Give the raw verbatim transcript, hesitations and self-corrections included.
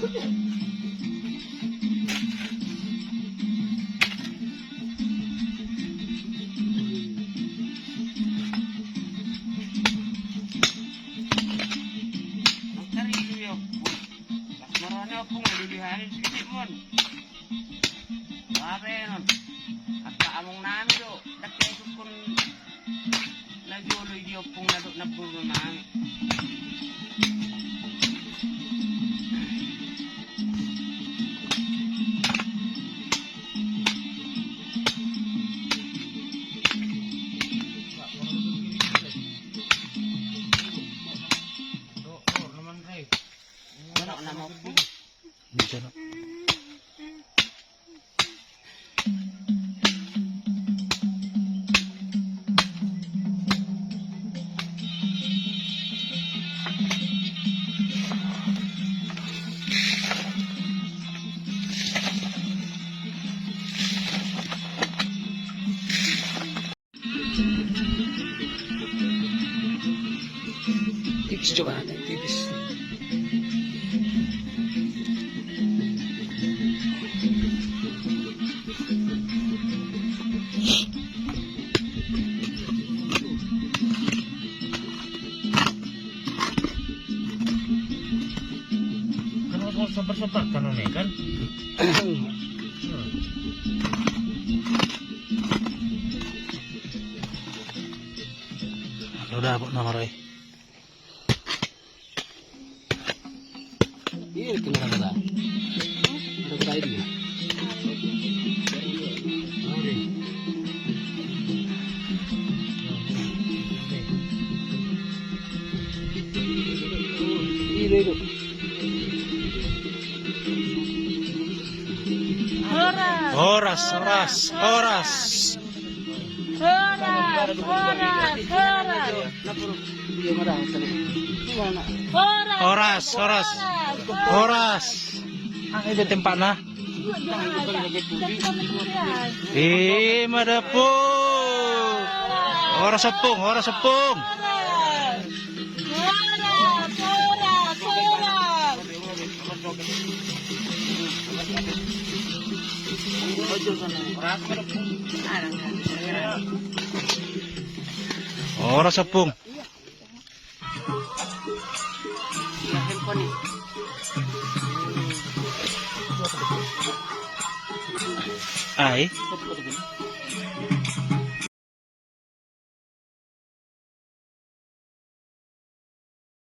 Nagkariyo. Mas marami akong nalilihanin sa kiti mo. Grabe nun. At kaamong nami do. Dakay ko kun nagyuloy di akong nado na bulo nami. Wala na mo po. Hindi na. Tipis coba, tipis. Kan harus sabar-sabar kan, None, kan? Hmm. Lo dah, Pak, nama Roy. Iya, itu nggak ada. Ada berapa ini? Mari. Iya, itu. Horas. Horas, horas, horas. Horas, horas, horas. Horas, horas. Horas. Ah, itu tempat nah. Eh, madapo. Horas sepung, horas sepung. Horas, horas, horas. Horas sepung. Ay.